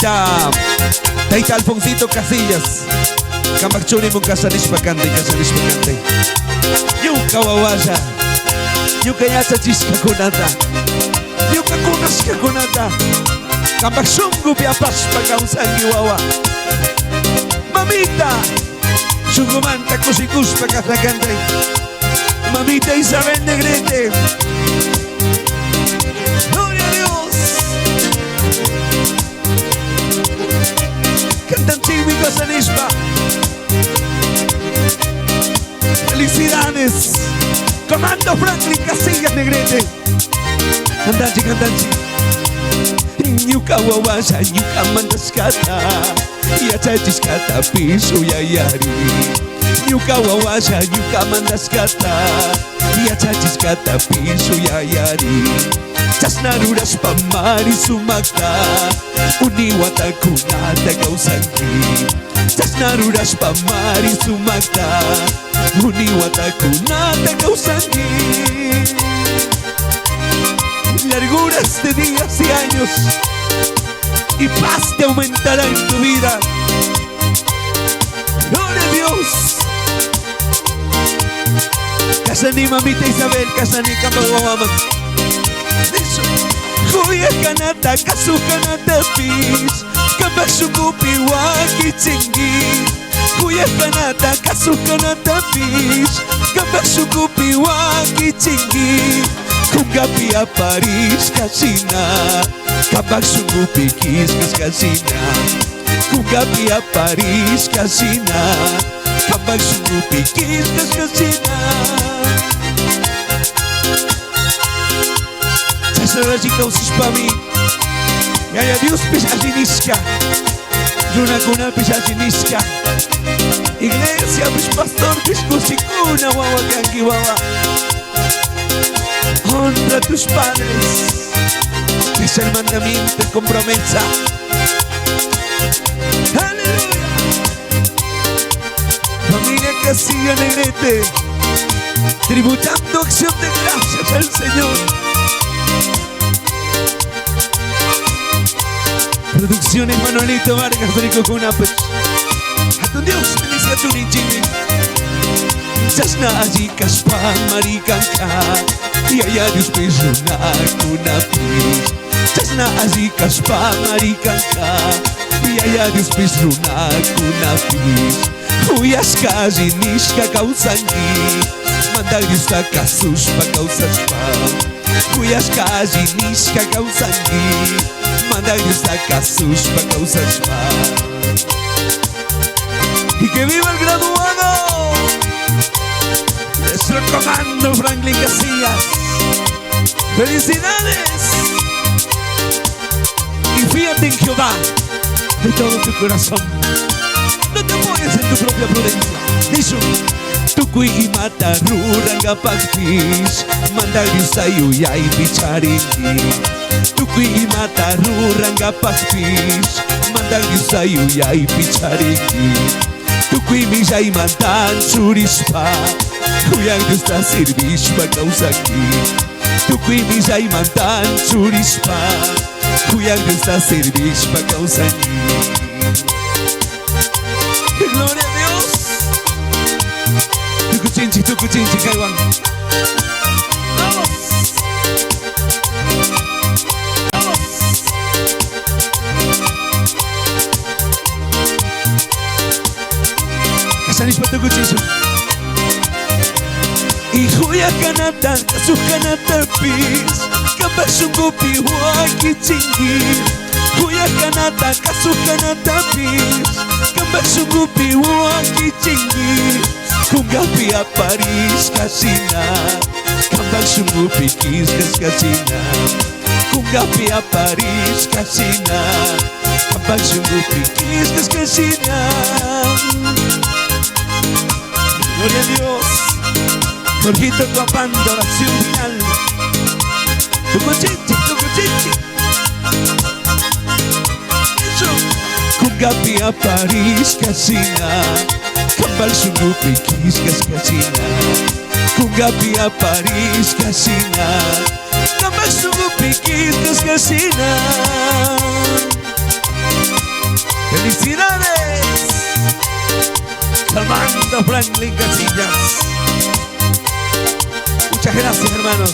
Tayta, Tayta Alfonsito Casillas. Kambaj churimun kashanishpa cantay, kashanishpa cantay. Ñuka wawalla, ñuka yachachishkakunata, ñuka kunashkakunata, kambaj shunkupi apashpa kawsanki wawa. Mamita, shunkumanta kushikushpa kashna cantay. Mamita Isabel Negrete. Gloria a Dios. Cantanchikmi kashanishpa. Felicidades. Comando Franklin Casillas Negrete. Cantanchik, cantanchik. Ñuka wawalla, ñuka mandashkata, yachachishkatapish uyayari. Ñuka wawalla, ñuka mandashkata, yachachishkatapish uyayari. Chashna rurashpamari sumakta, uni watakunata kawsanki. Chashna rurashpamari sumakta, uni watakunata kawsanki. Larguras de días y años, y paz te aumentará en tu vida. Gloria a Dios. Kasani mamita Isabel, kasani kambaj wawaman. Chuyaj kanata, kasuj kanatapish, kambaj shunkupi wakichingui. Chuyaj kanata, kasuj kanatapish, kambaj shunkupi wakichingui. Kunkapi aparishka shina, kambaj shunkupi killkashka shina. Kunkapi aparishka shina, kambaj shunkupi killkashka shina. Chashnalli kawsashpami, Yaya Diospish alli nishka, runakunapish alli nishka, iglesiapish pastorpish kushikuna wawa kanki wawa. Honra a tus padres, es el mandamiento con promesa. Aleluya. Familia Casilla Negrete, tributando acción de gracias al Señor. Producciones Manuelito Vargas, Rico Kunapech. Hatun Dios bendice a Chunichini. Chashna alli kashpamari kanka, Yaya Diospish runakunapish. Chashna alli kashpamari kanka, Yaya Diospish runakunapish. Juyashka alli nishka kawsanki, Mandaj Diosta kasushpa kawsashpa. Juyashka alli nishka kawsanki, Mandaj Diosta kasushpa kawsashpa. Y que viva el graduado, nuestro comando Franklin Casillas. ¡Felicidades! Y fíjate en Jehová de todo tu corazón. No te apoyes en tu propia prudencia. Dice, tukuy imata rurangapajpish, Mandaj Diosta yuyaipi charingui. Tukuy imata rurangapajpish, Mandaj Diosta yuyaipi charingui. Tukuy millaimanta anchurishpa, Juyaj Diosta sirvishpa kawsangui. Tukuy millaimanta anchurishpa, Juyaj Diosta sirvishpa kawsangui. Gloria a Dios. Tukuchinchik, tukuchinchik, kaywan. Vamos. Vamos. Kashanishpa tukuchinchik. Y chuyaj kanata, kasuj kanatapish, kambaj shunkupi wakichingui. Chuyaj kanata, kasuj kanatapish, kambaj shunkupi wakichingui. Kunkapi aparishka shina, kambaj shunkupi killkashka shina. Kunkapi aparishka shina, kambaj shunkupi killkashka shina. Gloria a Dios. Jorgito Tuapando, oración final. Tukuchinchik, tukuchinchik. Eso. Kunkapi aparishka shina, kambaj shunkupi killkashka shina. Kunkapi aparishka shina, kambaj shunkupi killkashka shina. ¡Felicidades! Samantha Franklin Casillas. Muchas gracias, hermanos.